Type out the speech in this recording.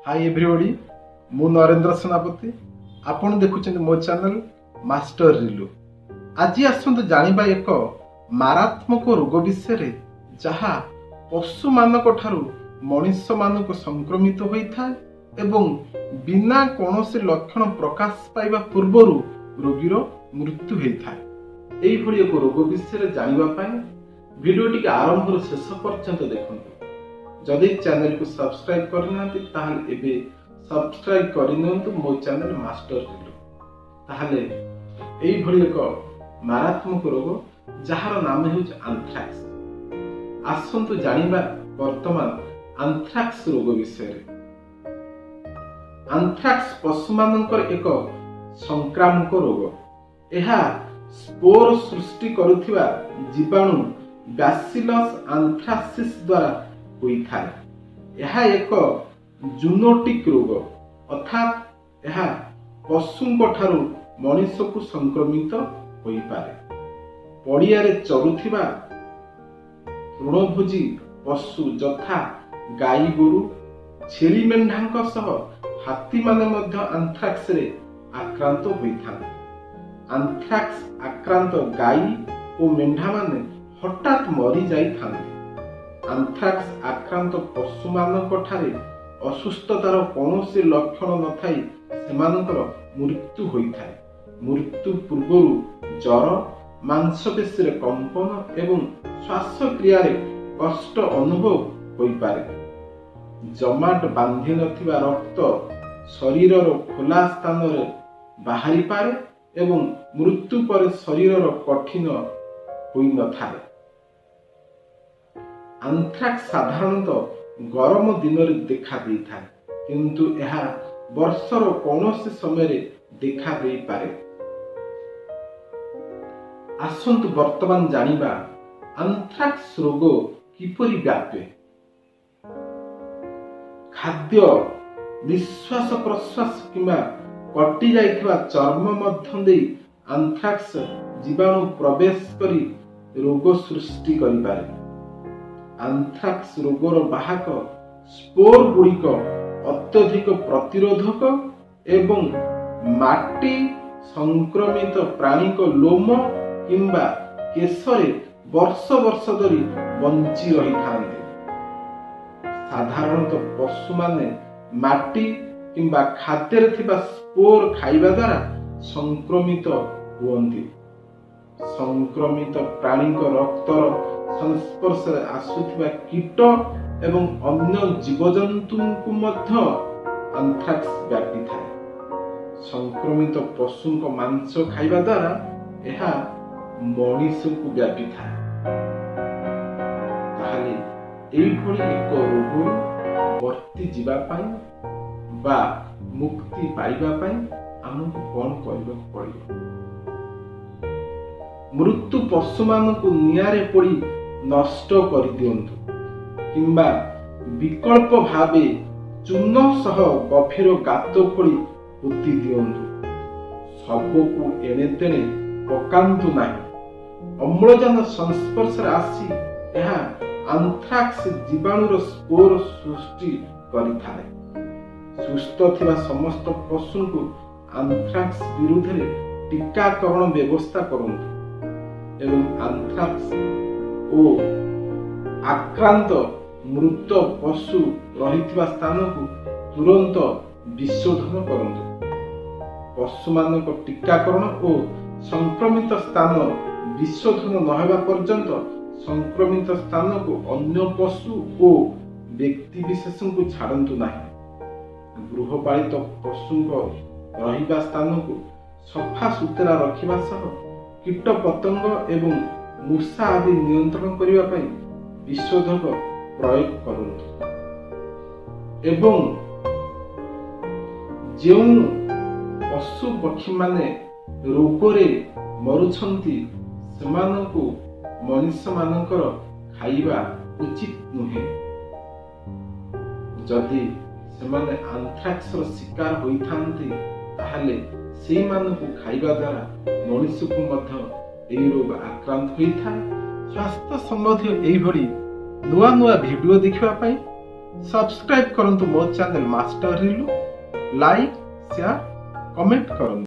High everybody, ମୁଁ ନରେନ୍ଦ୍ର ସେନାପତି। ଆପଣ ଦେଖୁଛନ୍ତି ମୋ ଚ୍ୟାନେଲ ମାଷ୍ଟର ରିଲୁ। ଆଜି ଆସନ୍ତୁ ଜାଣିବା ଏକ ମାରାତ୍ମକ ରୋଗ ବିଷୟରେ, ଯାହା ପଶୁମାନଙ୍କ ଠାରୁ ମଣିଷମାନଙ୍କୁ ସଂକ୍ରମିତ ହୋଇଥାଏ ଏବଂ ବିନା କୌଣସି ଲକ୍ଷଣ ପ୍ରକାଶ ପାଇବା ପୂର୍ବରୁ ରୋଗୀର ମୃତ୍ୟୁ ହୋଇଥାଏ। ଏଇଭଳି ଏକ ରୋଗ ବିଷୟରେ ଜାଣିବା ପାଇଁ ଭିଡ଼ିଓଟିକୁ ଆରମ୍ଭରୁ ଶେଷ ପର୍ଯ୍ୟନ୍ତ ଦେଖନ୍ତୁ। ଯଦି ଚ୍ୟାନେଲକୁ ସବସ୍କ୍ରାଇବ କରିନାହାନ୍ତି, ତାହେଲେ ଏବେ ସବସ୍କ୍ରାଇବ କରିନିଅନ୍ତୁ ମୋ ଚ୍ୟାନେଲ ମାଷ୍ଟର ରିଲୁ। ତାହେଲେ ଏଇଭଳି ଏକ ମାରାତ୍ମକ ରୋଗ, ଯାହାର ନାମ ହେଉଛି ଆନ୍ଥ୍ରାକ୍ସ। ଆସନ୍ତୁ ଜାଣିବା ବର୍ତ୍ତମାନ ଆନ୍ଥ୍ରାକ୍ସ ରୋଗ ବିଷୟରେ। ଆନ୍ଥ୍ରାକ୍ସ ପଶୁମାନଙ୍କର ଏକ ସଂକ୍ରାମକ ରୋଗ। ଏହା ସ୍ପୋର ସୃଷ୍ଟି କରୁଥିବା ଜୀବାଣୁ ବ୍ୟାସିଲସ୍ ଆନ୍ଥ୍ରାସିସ୍ ଦ୍ୱାରା ହୋଇଥାଏ। ଏହା ଏକ ଜୁନୋଟିକ୍ ରୋଗ, ଅର୍ଥାତ୍ ଏହା ପଶୁଙ୍କ ଠାରୁ ମଣିଷକୁ ସଂକ୍ରମିତ ହୋଇପାରେ। ପଡ଼ିଆରେ ଚରୁଥିବା ତୃଣଭୋଜୀ ପଶୁ ଯଥା ଗାଈ ଗୋରୁ, ଛେଳି ମେଣ୍ଢାଙ୍କ ସହ ହାତୀମାନେ ମଧ୍ୟ ଆନ୍ଥ୍ରାକ୍ସରେ ଆକ୍ରାନ୍ତ ହୋଇଥାନ୍ତି। ଆନ୍ଥ୍ରାକ୍ସ ଆକ୍ରାନ୍ତ ଗାଈ ଓ ମେଣ୍ଢାମାନେ ହଠାତ୍ ମରିଯାଇଥାନ୍ତି। ଆନ୍ଥ୍ରାକ୍ସ ଆକ୍ରାନ୍ତ ପଶୁମାନଙ୍କ ଠାରେ ଅସୁସ୍ଥତାର କୌଣସି ଲକ୍ଷଣ ନଥାଇ ସେମାନଙ୍କର ମୃତ୍ୟୁ ହୋଇଥାଏ। ମୃତ୍ୟୁ ପୂର୍ବରୁ ଜ୍ୱର, ମାଂସପେଶୀରେ କମ୍ପନ ଏବଂ ଶ୍ୱାସକ୍ରିୟାରେ କଷ୍ଟ ଅନୁଭବ ହୋଇପାରେ। ଜମାଟ ବାନ୍ଧି ନଥିବା ରକ୍ତ ଶରୀରର ଖୋଲା ସ୍ଥାନରେ ବାହାରିପାରେ ଏବଂ ମୃତ୍ୟୁ ପରେ ଶରୀରର କଠିନ ହୋଇନଥାଏ। ଆନ୍ଥ୍ରାକ୍ସ ସାଧାରଣତଃ ଗରମ ଦିନରେ ଦେଖା ଦେଇଥାଏ, କିନ୍ତୁ ଏହା ବର୍ଷର କୌଣସି ସମୟରେ ଦେଖା ଦେଇପାରେ। ଆସନ୍ତୁ ବର୍ତ୍ତମାନ ଜାଣିବା ଆନ୍ଥ୍ରାକ୍ସ ରୋଗ କିପରି ବ୍ୟାପେ। ଖାଦ୍ୟ, ନିଶ୍ୱାସ ପ୍ରଶ୍ୱାସ କିମ୍ବା କଟି ଯାଇଥିବା ଚର୍ମ ମଧ୍ୟ ଦେଇ ଆନ୍ଥ୍ରାକ୍ସ ଜୀବାଣୁ ପ୍ରବେଶ କରି ରୋଗ ସୃଷ୍ଟି କରିପାରେ। ଆନ୍ଥ୍ରାକ୍ସ ରୋଗର ବାହକ ସ୍ପୋର ଗୁଡ଼ିକ ଅତ୍ୟଧିକ ପ୍ରତିରୋଧକ ଏବଂ ମାଟି, ସଂକ୍ରମିତ ପ୍ରାଣୀଙ୍କ ଲୋମ କିମ୍ବା କେଶରେ ବର୍ଷ ବର୍ଷ ଧରି ବଞ୍ଚି ରହିଥାନ୍ତି। ସାଧାରଣତଃ ପଶୁମାନେ ମାଟି କିମ୍ବା ଖାଦ୍ୟରେ ଥିବା ସ୍ପୋର ଖାଇବା ଦ୍ୱାରା ସଂକ୍ରମିତ ହୁଅନ୍ତି। ସଂକ୍ରମିତ ପ୍ରାଣୀଙ୍କ ରକ୍ତର ସଂସ୍ପର୍ଶରେ ଆସୁଥିବା କୀଟ ଏବଂ ଅନ୍ୟ ଜୀବଜନ୍ତୁଙ୍କୁ ମଧ୍ୟ ଆନ୍ଥ୍ରାକ୍ସ ବ୍ୟାପିଥାଏ। ସଂକ୍ରମିତ ପଶୁଙ୍କ ମାଂସ ଖାଇବା ଦ୍ୱାରା ଏହା ମଣିଷକୁ ବ୍ୟାପିଥାଏ। ତାହେଲେ ଏଇଭଳି ଏକ ରୋଗରୁ ବର୍ତ୍ତି ଯିବା ପାଇଁ ବା ମୁକ୍ତି ପାଇବା ପାଇଁ ଆମକୁ କଣ କରିବାକୁ ପଡ଼ିବ? ମୃତ୍ୟୁ ପଶୁମାନଙ୍କୁ ନିଆଁରେ ପୋଡ଼ି ନଷ୍ଟ କରିଦିଅନ୍ତୁ କିମ୍ବା ବିକଳ୍ପ ଭାବେ ଚୂନ ସହ ଗଭୀର ଗାତ ଖୋଳି ପୋତି ଦିଅନ୍ତୁ। ଶବକୁ ଏଣେ ତେଣେ ପକାନ୍ତୁ ନାହିଁ। ଅମ୍ଳଜାନ ସଂସ୍ପର୍ଶରେ ଆସି ଏହା ଆନ୍ଥ୍ରାକ୍ସ ଜୀବାଣୁର ସ୍ପୋର ସୃଷ୍ଟି କରିଥାଏ। ସୁସ୍ଥ ଥିବା ସମସ୍ତ ପଶୁଙ୍କୁ ଆନ୍ଥ୍ରାକ୍ସ ବିରୁଦ୍ଧରେ ଟୀକାକରଣ ବ୍ୟବସ୍ଥା କରନ୍ତୁ ଏବଂ ଆନ୍ଥ୍ରାକ୍ସ ଓ ଆକ୍ରାନ୍ତ ମୃତ ପଶୁ ରହିଥିବା ସ୍ଥାନକୁ ତୁରନ୍ତ ବିଶୋଧନ କରନ୍ତୁ। ପଶୁମାନଙ୍କ ଟୀକାକରଣ ଓ ସଂକ୍ରମିତ ସ୍ଥାନ ବିଶୋଧନ ନହେବା ପର୍ଯ୍ୟନ୍ତ ସଂକ୍ରମିତ ସ୍ଥାନକୁ ଅନ୍ୟ ପଶୁ ଓ ବ୍ୟକ୍ତିବିଶେଷଙ୍କୁ ଛାଡ଼ନ୍ତୁ ନାହିଁ। ଗୃହପାଳିତ ପଶୁଙ୍କ ରହିବା ସ୍ଥାନକୁ ସଫା ସୁତୁରା ରଖିବା ସହ କୀଟ ପତଙ୍ଗ ଏବଂ ମୂଷା ଆଦି ନିୟନ୍ତ୍ରଣ କରିବା ପାଇଁ ବିଶୋଧକ ପ୍ରୟୋଗ କରନ୍ତୁ ଏବଂ ଯେଉଁ ପଶୁ ପକ୍ଷୀମାନେ ରୋଗରେ ମରୁଛନ୍ତି, ସେମାନଙ୍କୁ ମଣିଷମାନଙ୍କର ଖାଇବା ଉଚିତ ନୁହେଁ। ଯଦି ସେମାନେ ଆନ୍ଥ୍ରାକ୍ସର ଶିକାର ହୋଇଥାନ୍ତି, ତାହେଲେ ସେଇମାନଙ୍କୁ ଖାଇବା ଦ୍ୱାରା ମଣିଷକୁ ମଧ୍ୟ ଏହି ରୋଗ ଆକ୍ରାନ୍ତ ହୋଇଥାଏ। ସ୍ୱାସ୍ଥ୍ୟ ସମ୍ବନ୍ଧୀୟ ଏଇଭଳି ନୂଆ ନୂଆ ଭିଡ଼ିଓ ଦେଖିବା ପାଇଁ ସବସ୍କ୍ରାଇବ୍ କରନ୍ତୁ ମୋ channel master Rilu. Like, share, comment କରନ୍ତୁ।